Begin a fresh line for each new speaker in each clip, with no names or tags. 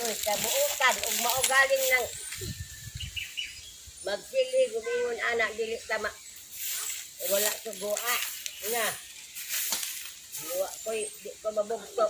Sa buutan ug mao galing nang magsilhig ug ingon ana dili tama. Wala sugua na. Wa ko'y di ko mabugto.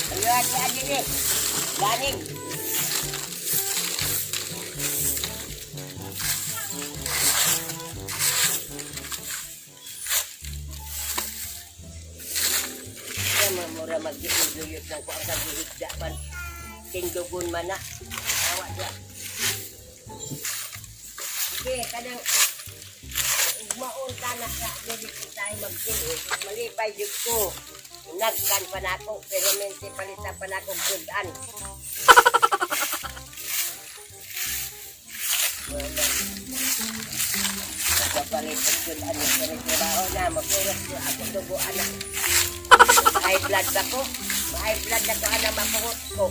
Ano ati ati ni? Ganing. Kaya mura mag-duyot ng kuang kagihigda man. Tindugon man na. Awa siya. Sige, kanang ugmaon ta na sa dili tayo magsilhig. Malipay jud ko. Nagkan pa nako pero minti palitan pa nako sudan. Wala. Nagpapalit og sudan pero trabaho na makurot ko ako dugo ana. High blood ba ko? High blood na ko ana makurot ko.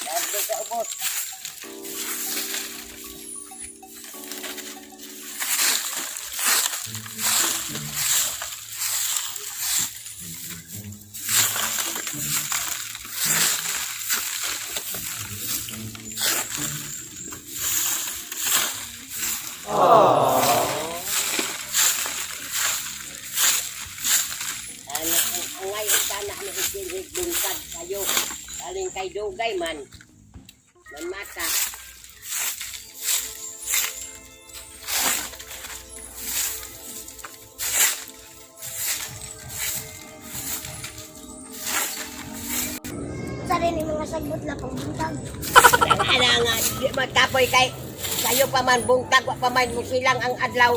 Dahil sa ubos. Ano, ang angay sana ang isilhig bungkad kayo. Kaling kay dugay man. Man mata.
Sa rin yung mga sagbot na pangbuntag.
Ana nga, di magkapoy kay sayo pa man bungkag, wa pa man musilang ang adlaw.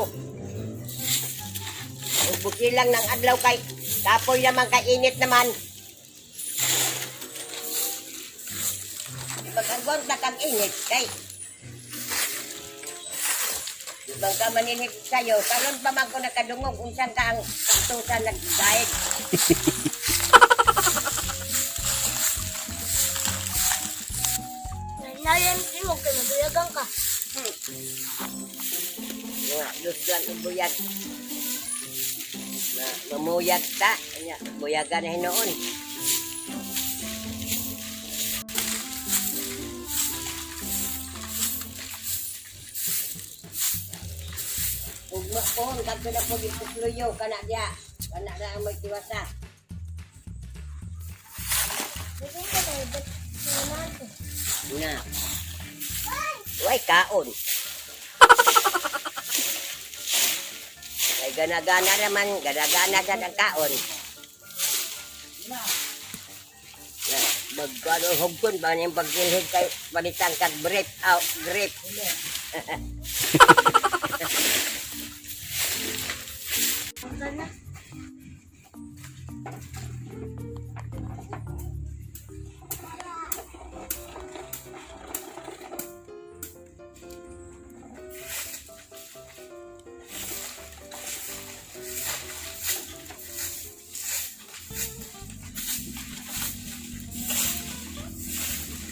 Ug busilang ng adlaw kay kapoy naman kay init naman. Pag-agwang na kang init kay di bang ka maninit sa'yo, karon pa man ko nakadungog unsan ka ang tusan nagdaig.
Nalayan mo kay mabuyagan ka.
Mga dus lang ang buyag. Na, mamuyag ta. Kanya, buyagan na hinoon. Ugma pohon, kadto na po gipukluyo, kana diya. Kana na ang magtiwasa.
Bukan ka tayo, ba't sinamahan ko?
Na. Way, kaon. Kay gana-gana naman, gana-gana sa ang kaon. Na, magkano hugton ba niyang pagsilhig kay palitan kag brief out grip.
Ang na.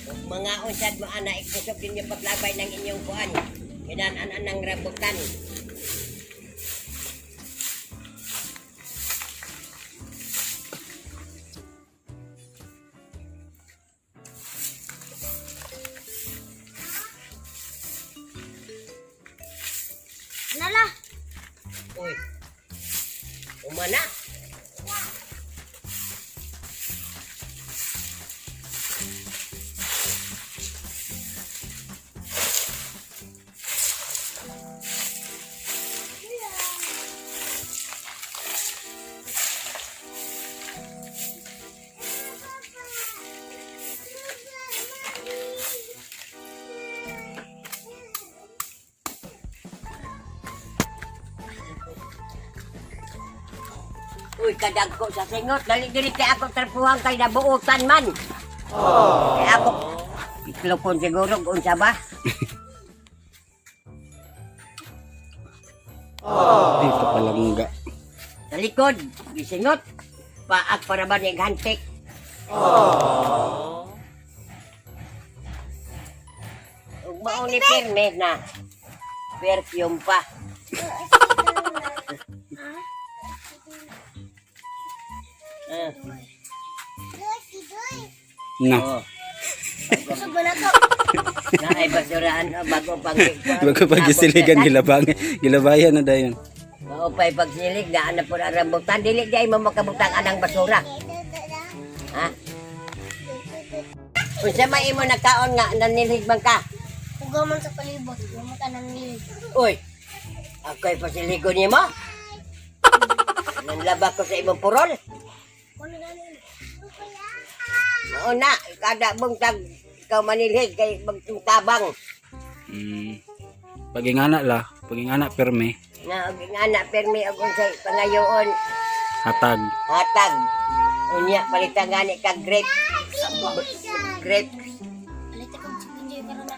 Ug mga unsad mo ana ikusog ninyo paglabay ng inyong kuan. Kinan-anan ng rambutan.
Nala!
Uy. Umana. Uy, kadagko sa singot. Dali dili kay ako trapuhan kay nabuotan man. Kay ako iklopon siguro unsa ba?
Dito palangga.
Sa likod, gisingot. Paak para ba ni hantik. Ug mao ni pirme na perfume pa. Ah,
Na.
oh.
Busog ba na to?
Naay basurahan oh, bago pang
Bago pag gisiligan gilabang gilabayan na dayon.
Mao pa'y pagsilig na ana po ang rambutan dili di ay mo makabutang anang basura. Ha? Unsa may imo nagkaon nga nanilhig man ka?
Ugaw man sa palibot. Huwag ka nang nilid.
Uy, ako'y pasiligo nimo. Nanlaba ko sa imong purol.
Ano gano'n?
Mao na, kada buntag ikaw manilhig kay magtabang.
Pagingana la, pagingana perme,
Na og ingana permi og unsay pangayoon
hatag.
hatag. Unya palitan gani kag grape. Grape.
Palit akong chicken joy karon na.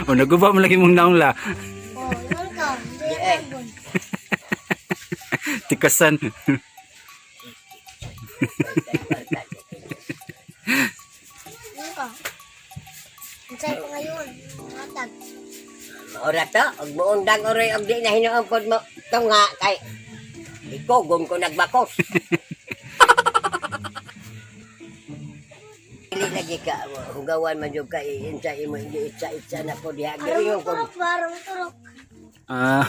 O naguba mo lagi mong naong la.
Oh, yun ka. Hindi
Eh.
yan.
Tikasan.
Yun ka. Unsay pa ngayon? Hatag.
Ora to, og muundang oray og di na hinuon pod mo tunga kay ikugon ko nagbakos. Dili lagi ka hugawan man jud ka insa imo itsa-itsa na po diha.
Aron
Dili ko
turok ba? Aron turok.
Ah,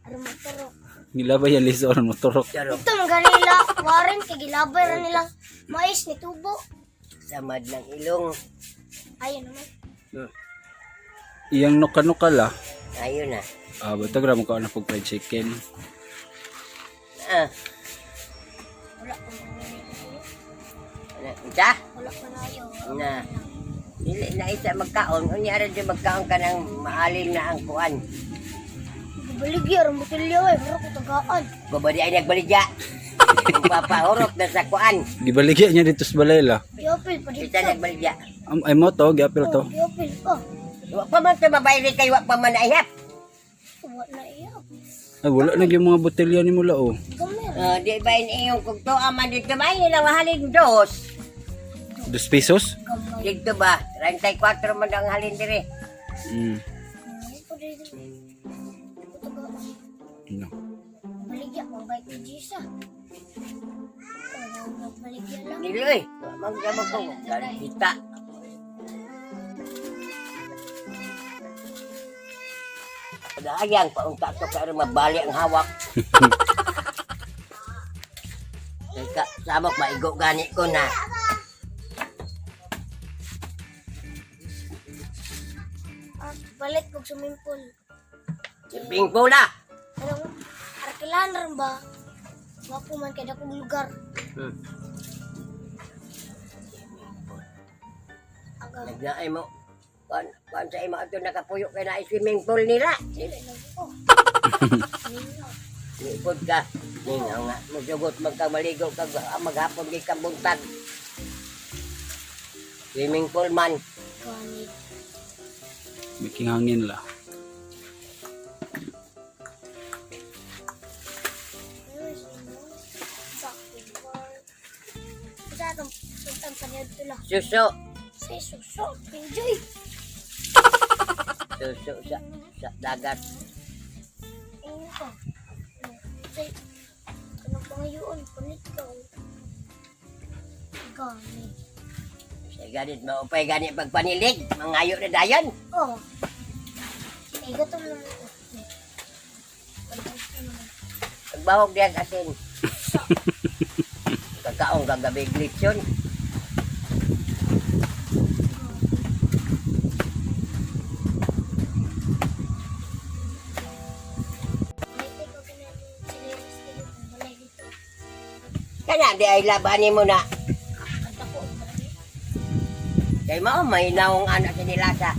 Aron turok.
gilabayan liso aron motorok.
Charot.
Ito mga nila, Warren, kay gilabay ra nila. Mais ni tubo.
Samad ng ilong.
Ayun naman.
Iyang nuka-nuka la.
Ayun na.
Ah, batag ra mo ka na pag fried chicken.
Ah,
Wala pa man.
ano, unsa?
Wala pa na ayo.
Na. Dili na isa magkaon, unya ra jud magkaon ka ng maalim na ang kuan.
Baligya ra botelya eh, pero ko tagaan.
Babadi ay nagbaligya. Ang papahurot na sa kuan.
Gibaligya niya dito sa balay la.
Giapil pa dito.
Isa nagbaligya.
Ay mo to, giapil to.
Oh, giapil pa.
Wa pa man to mabayri kay wa pa man ayap.
Wa na iya.
Ay, wala na gyud mga botelya ni mula oh.
Gamay.
Di ba in iyong kung to man dito ba nilang halin dos.
2 pesos?
Gamay.
Dito ba 34 man ang halin dire.
Gamay pa dito. Ko tagaan.
No.
Baligya mabait ni Jisa. Oh, baligya lang.
Dili oy, magdamag ko kita. Pagayang paunta to kay aron mabali ang hawak. Kay ka samok maigo gani ko na.
Ah, balik kog swimming pool.
Siping pula.
Anong arkilan rin ba? Wapo man kay dakong lugar. Aga
Nagnaay mo. Kuan kuan sa imo ato nakapuyo kay na swimming pool nila.
dili na ko. Ninyo.
Lipod ka. Ningaw nga. Musugot magkamaligo kag maghapon di ka buntag. Swimming pool man.
Gani.
Making hangin la.
Sa atong sultan pa niya dito lang.
Suso.
Sa suso, enjoy.
Suso sa dagat.
Ayun ka. Sa kanang pangayoon, palit ka. Gani.
Sa ganit maupay ganit pagpanilig. Mangayo na dayon.
Oh. Ay, gato mo naman ito. Pagkakas naman.
Pagbahog diyan asin. Kakaong gagabi glitson.
May ko kinanin sinelas kayo kung balay dito.
Kana di ay labanin mo na.
Kanta ko, balay.
Kay mao may naong anak sa nilasa.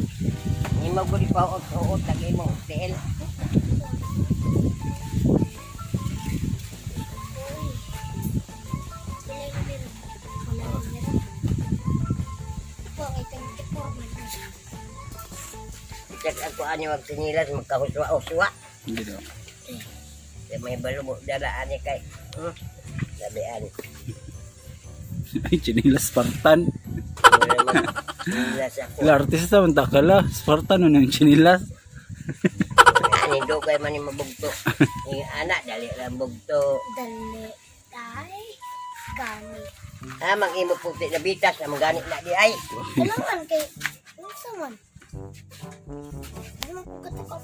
Hindi mo gud pa uot lagi mo tiil. Bisag ako ani magsinilas magkahuswa-uswa.
Hindi daw.
Kay may balubo dala ani kay. Sabi ani.
Ay, chinilas Spartan.
Wala mag-sinilas ako.
Ila artista man takala. Spartan ano yung chinilas.
Ani dugay man ni mabugto. Ni anak dali lang bugto.
Dali. Tay. Gani.
Ah, mang imo puti na bitas ang gani na di ay.
Kailangan kay... Ano sa man? Ano man ko ka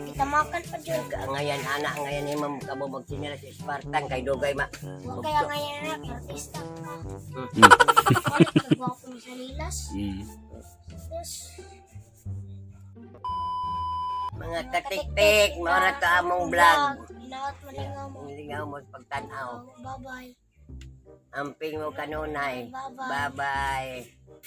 Kita makan pa dyan.
Ngayan anak ngayan imo kabo magsinilas sa Spartan kay dugay ma.
Huwag kaya ngayon na, artista ka. Ulit, nagwapo mo sa lilas. Yes.
Mga katiktik, mao ka among vlog.
Inawat malingaw mo.
Lingaw mo sa pagtan-aw.
Bye-bye.
Amping mo kanunay.
Bye-bye.
Bye-bye.